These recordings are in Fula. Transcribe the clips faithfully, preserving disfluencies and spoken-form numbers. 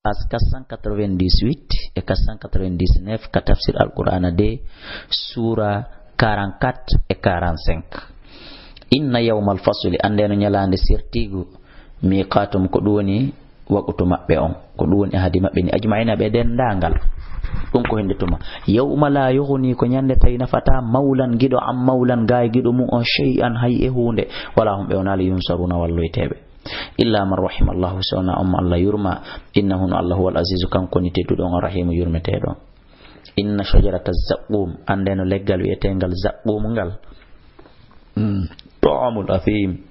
Page quatre cent quatre-vingt-dix-huit e quatre cent quatre-vingt-dix-neuf ka tafsir Alqur'ana de, suura quarante-quatre e quarante-cinq. Inna yawmal fasli, anndeno ñalaande sertiigu, miqatum, ko ɗum woni waqutu maɓɓe on, ko ɗum woni ahadi maɓɓe ni, ajmaina, ɓe denndaangal. Ɗum ko hende tuma. Yawma la yughni, ko ñande tawi nafata mawlan giɗo an mawlan, gaay giɗo mum on, shay'an, hay e huunde. Wala hum, ɓe wonaali, yunsaruna, walloyteeɓe. Illa man rahima Allahu, so wona on mo Allah yurma. Innahu, no Allah, huwal azizu, kanko woni tedduɗo on, arrahimu, yurmeteeɗo on. Inna shajarata zaqqum, anndeno leggal wi'eteengal zaqqum ngal. Mm. Ta'amul athim.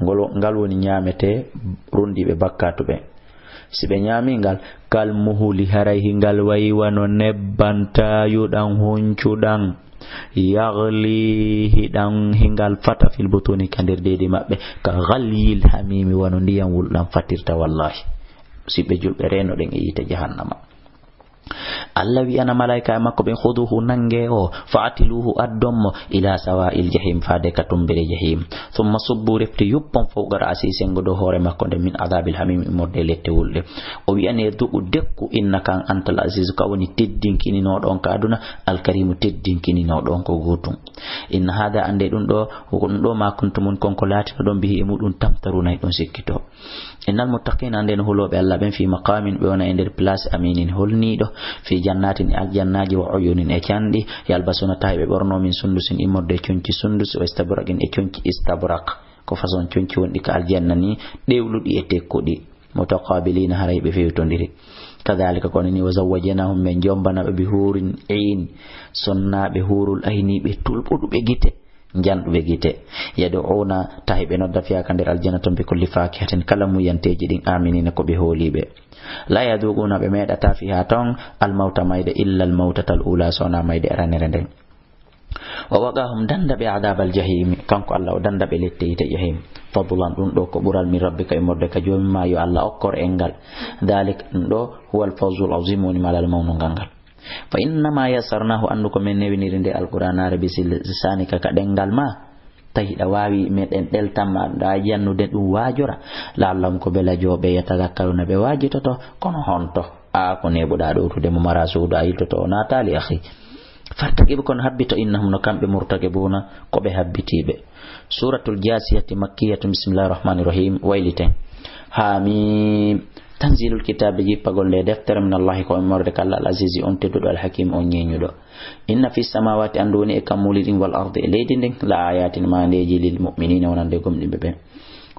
Ngol, ngal woni ñaamete rondiiɓe bakkaatu ɓe. Si ɓe ñaami ngal, kal muhuli, haray hingal wayi wano nebban taayuɗan, huncuɗan, yaghli, hiɗan, hingal fata, fil butuni, ka nder deedi maɓɓe, ka ghalyil hamimi, wano ndiyan wulɗan fatirta, wallahi. Si ɓe julɓe reenoɗen e yiite jahannama. Allah wi'ana malaa'ika e makko ɓen, "Khuduhu, nange o, fa'tiluhu, addon mo, ila sawa'il jahim, faade ka tumbere jahim. Thumma subbu, refti yuppon, fawqa ra'si, sengo dow hoore makko nden, min adhabil hamim, immorde lette wulɗe." O wi'ane, "Dhuqu, dekku, innaka, an antal azizu, ka woni teddinkininooɗo on ka aduna, alkarimu, teddinkininooɗo on ko gootum. Inna hadha, annde ɗum ɗo, ko ɗum ɗo, ma kuntum, kon ko laatinoɗon, bihi, e muɗum, tamtaruna, e ɗum sikkito." Innal muttaqina, nden hulooɓe Allah ɓen, fi maqamin, ɓe wona e nder place aminin holniiɗo, fi jannatin, e aljannaaji, wa uyunin, e canɗi, yalbasuna, tawi ɓe ɓorno, min sundusin, immorde e conci sundus, wa istabraqin, e conci istabrak, ko façon conci wonɗi ka aljanna ni, ɗewluɗi e tekkuɗi, mutaqabilina, haray ɓe fewtondiri. Kadhalika, kono ni, wa zawwajnahum, men jombana ɓe, bi hurin in, sonnaaɓe hurul ayni, ɓe tulɓuɗuɓe gite, njanɗuɓe gite. Yad'una, tahi ɓe nodda, fiha, ka nder aljanna ton, bi kulli fakihatin, kala muyanteeji ɗin, aminina, ko ɓe hooliiɓe. La yadhuquna, ɓe meeɗata, fiha ton, al mawta, mayde, illa al mawtatal ula, so wona mayde aranere nden. Wa waqahum, danda ɓe, adhabal jahimi, kanko Allah o danda ɓe lette yiite jahim. Fadlan, ɗum ɗo ko ɓural, min rabbika, immorde ka joomi ma, yo Allah okkor en ngal. Dhalik, ɗum ɗo, huwal fawzul azim, woni malal mawnu ngal ngal. Fa innama yassarnahu, anndu ko men newiniri nde alqur'anaare, bi lisanika, ka ɗenngal ma, tawi hiɗa waawi meɗen ɗeltan ma, ɗa jannude ɗum waajora, la'allahum, ko belajoɓe, yatadhakkaruna, ɓe waajitoto, kono honto? A ko neɓuɗa ɗowtude mo, mara suudu, a yiltoto, o naataali, akhi. Fartaqib, kono habbito, innahum, no kamɓe, murtaqibuna, ko ɓe habbitiiɓe. Suratul Jasiyati makkiyatun, bismillahir rahmanir rahim, wayliten. Hamim. Tanzilul kitabi, jippagol nde deftere, min Allahi, ko immorde ka Allah, al azizi, on tedduɗo, al hakim, on ñeeñuɗo. Inna fi samawati, anndu woni e kammuuli ɗin, wal ardi, e leydi ndin, la ayatin, maandeeji, lil mu'minina, wonande gomɗinɓe ɓen.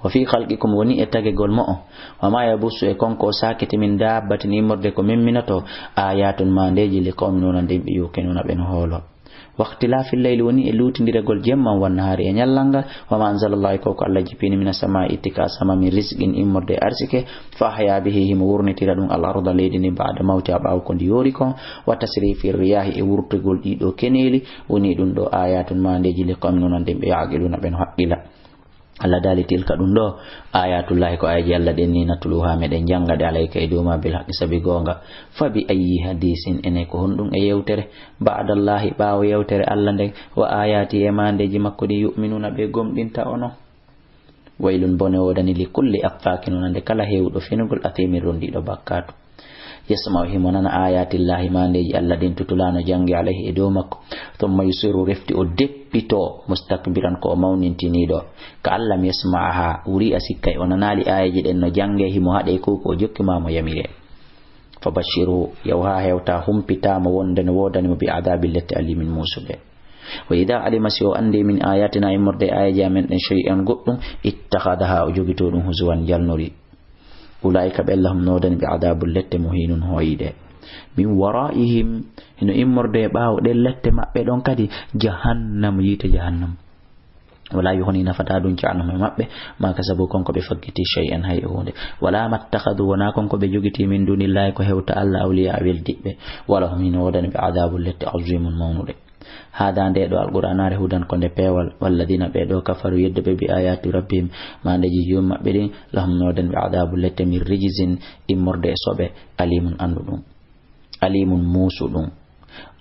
Wa fi khalqikum, woni e tagegol mo'o, wa ma yabussu, e konko o saakiti, min dabbatin, immorde ko memminoto, ayatun, maandeeji, li qawmin, wonande yimɓe, yuqinuna, ɓen hoolo. Waqtilafil layli, woni e luutindiregol jemma on, wan nahaari, e ñallal ngal. Wa ma anzalallahu, ko ko Allah jippini, mina samaa'i, itti ka asama, min rizqin, immorde e arsike. Fa ahya bihi, himo wurnitira ɗum, al arda, leydi ndin, ba'da mawtiha, ɓaawo ko ndi yoori kon. Wa tasrifir riyahi, e wurtugol ɗiɗo keneeli, woni ɗum ɗo ayatun, maandeeji, li qawmin, wonande yimɓe, yaqiluna, ɓen haqqila. Allah daali, tilka, ɗum ɗo, ayatullahi, ko ayaji Allah ɗen ni, natluha, meɗen jannga ɗe, alayka, e dow ma, bil haqqi, sabi goonga. Fa bi ayyi hadisin, ene ko honɗum e yewtere, ba'dallahi, ɓaawo yewtere Allah nden, wa ayati, e maandeeji makko ɗin, yu'minuna, ɓe gomɗinta onon? Waylun, bone woodani, li kulli affakin, wonande kala heewuɗo fenugol, athimin, rondiiɗo bakkaatu. Yasma'u, himo nana, ayatillahi, maandeeji Allah ɗin, tutula, no jannge, alayhi, e dow makko. Thumma yusirru, refti o deppito, mustakbiran, ko o mawnintiniiɗo. Ka allam yasma'aha, wuri a sikkay o nanaali aayeeje ɗen no jannge, himo haɗe ko ko o jokki ma mo yamire. Fa bashiru, yaw ha hewta, humpita mo wonde no woodani mo, bi adabin, lette, alimin, muusuɗe. Wa idha alima, si o anndi, min ayatina, immorde e aayeeje amen ɗen, shay'an, goɗɗum, ittakhadaha, o jogito ɗum, huzuwan, jalnori. Ulaa'ika, ɓen, lahum, no woodani ɓe, adabun, lette, muhinun, hoyde. Min wara'ihim, hino immorde e ɓaawo ɗen lette maɓɓe ɗon kadi, jahannam, yiite jahannam. Wala yughni, nafata ɗum, anhum, e maɓɓe, ma kasabu, kon ko ɓe faggiti, shay'an, hay e huunde. Wala mattakhadhu, wona kon ko ɓe jogiti, min dunillahi, ko hewta Allah, awliya, weldiɓɓe. Walahum, hino woodani ɓe, adabun, lette, azimun, mawnuɗe. Hada, nde ɗo alqur'anaare, hudan, ko nde peewal, walladina, ɓe ɗo, kafaru, yedduɓe, bi ayati rabbihim, maandeeji joom maɓɓe ɗin, lahum, no woodani ɓe, adabu, lette, min rijzin, immorde e soɓe, alimun, anndu ɗum, alimun, muusu ɗum.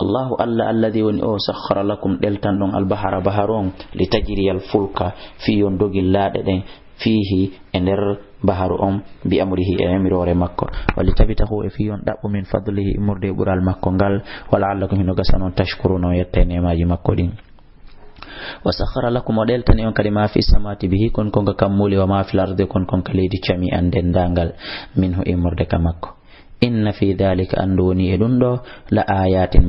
Allahu, Allah, alladi, woni o, sakhkhara lakum, ɗeltan ɗon, albahara, baharu on, li tajriyal fulka, fii yo dogillaaɗe ɗen, Fiihi, e nder baharu on, bi amrihi, e yamiroore makko. Wali tabitahu, e fii on ɗaɓɓu, min fadlihi, immorde e ɓural makko ngal. Wa la'allakum, hino gasa non, tashkuruna, on yetta e neemaaji makko ɗin. Wa sakhkhara lakum, o ɗeltani on kadi, ma fi samawati, bihi, kon kon ka kammuuli, wa ma fil ardi, kon kon ka leydi, jami'an, denndaangal, minhu, immorde ka makko. Inna fi dhalika, anndu woni e ɗum ɗo, la ayatin,